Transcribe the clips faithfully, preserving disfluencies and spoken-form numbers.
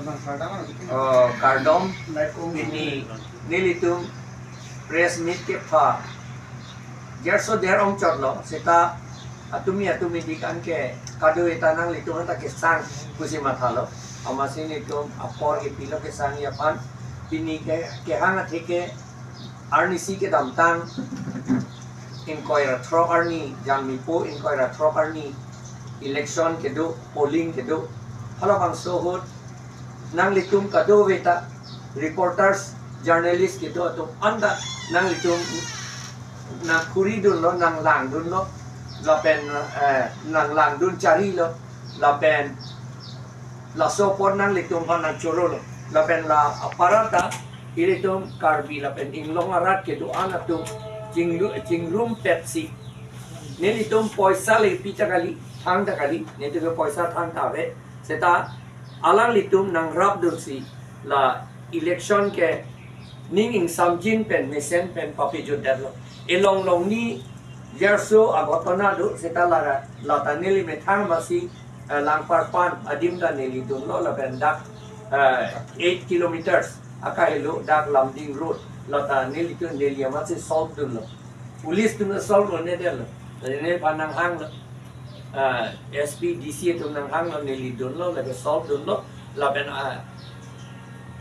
Oh, kardom, pini nelitum press meet kepha gerso der ongchotlo, seta atumi atumi dikan ke kado eta nanglitum anta kesang pusi mathalo. Amatsi nelitum apor kepilo kesangji aphan, pini ke kehang atheke arnisi kedamtang ingkoi ra throk arni, Jangmipo ingkoi ra throk arni election kedo, polling kedo. Halabangso ahut nanglitum kadokave ta reporters, journalist kedo atum anta nanglitum nangkhuridunlo, nanglangdunlo, lapen, eh, nanglangdun charilo, lapen laso apor nanglitum aphan nangchorolo, lapen la aparta ilitum Karbi lapen inglong arat kedo-an atum chinglu-, chingrumpetsi, nelitum poisa le pi ta kali, thang ta kali, nelitum ke poisa thang ta ave, seta alanglitum nangrapdunsi la election ke ning ingsamjin pen mesen pen papejutdetlo. Elong longni gerso aghotona do, seta la ra, lata neli methang masi, eh, Langparpan adim ta neli dunlo, lapen dak, eh, eight kilometers akahelo dak Lumding Road, lata nelitum neli amatsi solve dunlo. Police atum solve lo ne detlo. Neli aphan nanghanglo. Ah, S P, D C atum nanghanglo, neli dunlo, lake solve dunlo, lapen, ah,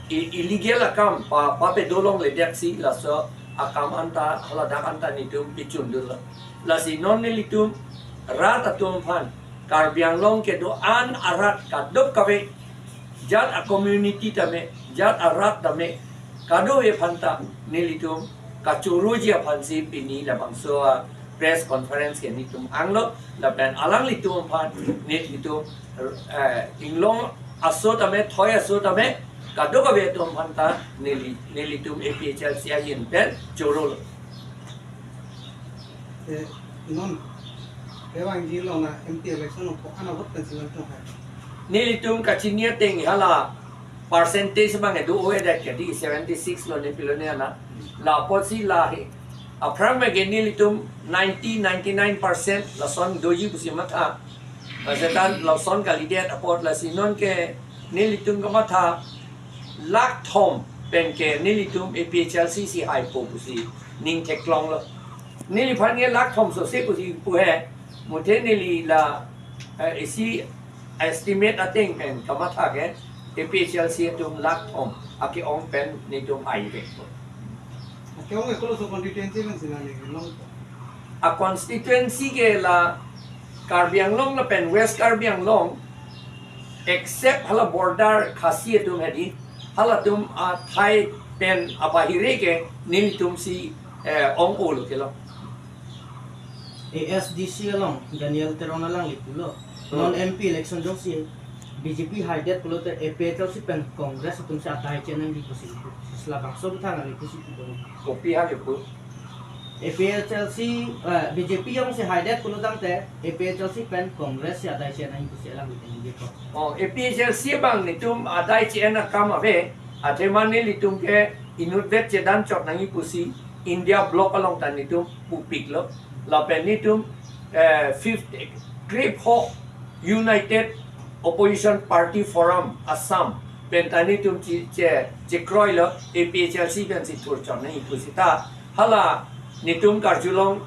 i-, illegal akam pa, papedo longledeksi laso akam anta, haladak anta nelitum pechundunlo. Lasi non nelitum rat atum aphan, Karbi Anglong kedo-an arat kadokave, jat a-community tame, jat arat tame, kadokave aphanta nelitum kachoroji aphansi pini labangso a-press conference ke nelitum anglo, lapen alanglitum aphan nelitum, eh, inglong aso tame, thoi aso tame, kadokave atum aphanta neli, nelitum A P H L C ahin pen chorolo. Eh, non, kevangji along na M P election along ko-an avote pensi nangtum hai? Nelitum kachini ateng hala percentage abang edo-o edet ke di seventy six lo ne pilo ne ana. La apotsi la he, aphrang abang ke nelitum ninety, ninety nine percent lason doji pusi matha. Lasetan lason kalidet apot, lasi non ke nelitum kamatha lakh thom pen ke nelitum A P H L C si haipo pusi ning theklonglo. Neliphan ke lakh thom sose pusi pu he, muthe neli la, eh, isi estimate ateng pen kamatha ke A P H L C atum lakh thom ake-ong pen nelitum haivekpo. Ake-ong ke koloso constituency pensi nangli longpo? A-constituency ke la Karbi Anglong lapen West Karbi Anglong, except hala border Khasi atum hedi, halatum athai pen abahire ke nelitumsi, eh, ong-olo kelo. A S D C along Daniel Teron alangli pulo, hmm, non M P election jongsi B J P haidet pulote A P H L C pen Congress atumsi adai che-en nangji pusi pu. Sila bangso butang nangli pusi pu. Kopi ha kepu? A P H L C, eh, B J P jongsi haidet pulo tangte A P H L C pen Congress si adai che-en nangji pusi alangli pen ningjepo. Oh, A P H L C abang nelitum adai che-en akam ave, athema nelitum ke inutvet chedan chot nangji pusi India Bloc along ta nelitum pupiklo. Lapen nelitum, eh, fifth, krepho United Opposition Party Forum Assam pen ta nelitum che, che, chekroilo, A P H L C pensi thurchot nangji pusi ta. Hala nelitum karjulong,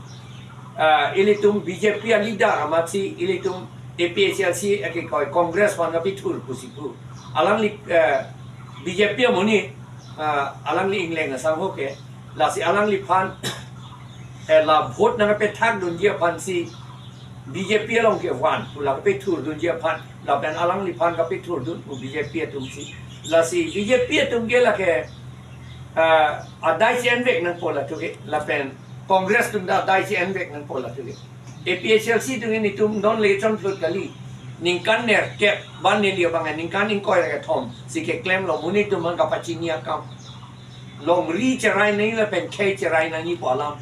eh, ilitum B J P a-leader amatsi ilitum A P H L C ake koi Congress aphan kapethur pusi pu. Alangli, eh, B J P amonit, eh, alangli ingleng asangho ke, lasi alangliphan, eh, la vote nangkapethak dunji aphansi B J P along kevan pu la kapethur dunji aphan, lapen alangliphan kapethur dun pu B J P atumsi. Lasi B J P atum ke lake, eh, adai che-envek nangpo latum ke, lapen Congress atum ta adai che-envek nangpo latum ke. A P H L C atum ke nelitum non le chonphlut kali. Ningkan nerkep, ban neli abang ningkan ingkoi ra kethom si keklemlo, monit atum aphan kapachini akam. Longri cherai nangji lapen khei cherai nangji pu alam.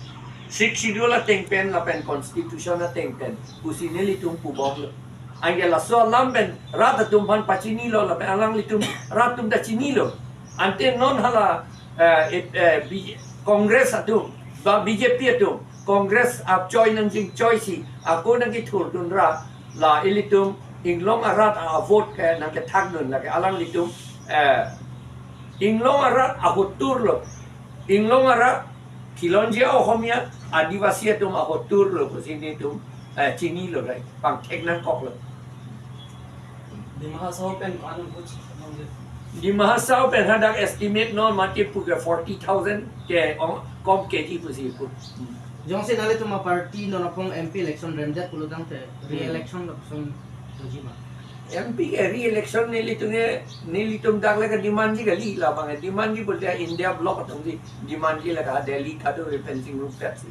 Sixth Schedule ateng pen lapen Constitution ateng pen pusi nelitum pubomlo. Anke laso alam pen rat atum aphan pachinilo lapen alanglitum rat atum ta chinilo. Ante non hala, eh, eh, eh, B-, Congress atum, ba B J P atum, Congress achoi nangchingchoisi ako nangkethurdun ra, la ilitum inglong arat a-vote ke nangkethakdun lake alanglitum Eh, inglong arat ahotur lo. Inglong arat khilonjia Ohomia, Adivasi atum ahotur lo pusi nelitum, eh, chinilo, right? Pangthek nangkoklo. Dima Hasao pen ko-an ahut nangji? Dima Hasao pen hadak estimate non mati pu ke forty thousand ke ong, kom keji pusi pu. Jongsi nanglitum aparty non apong M P election remdet pulo tangte, hmm, re-election lapuson doji ma? M P ke re-election nelitum ke, nelitum dak le ke demandji kali, labang ke demandji pulote India bloc atumsi demandji, lake Delhi kado re-fencing road petsi.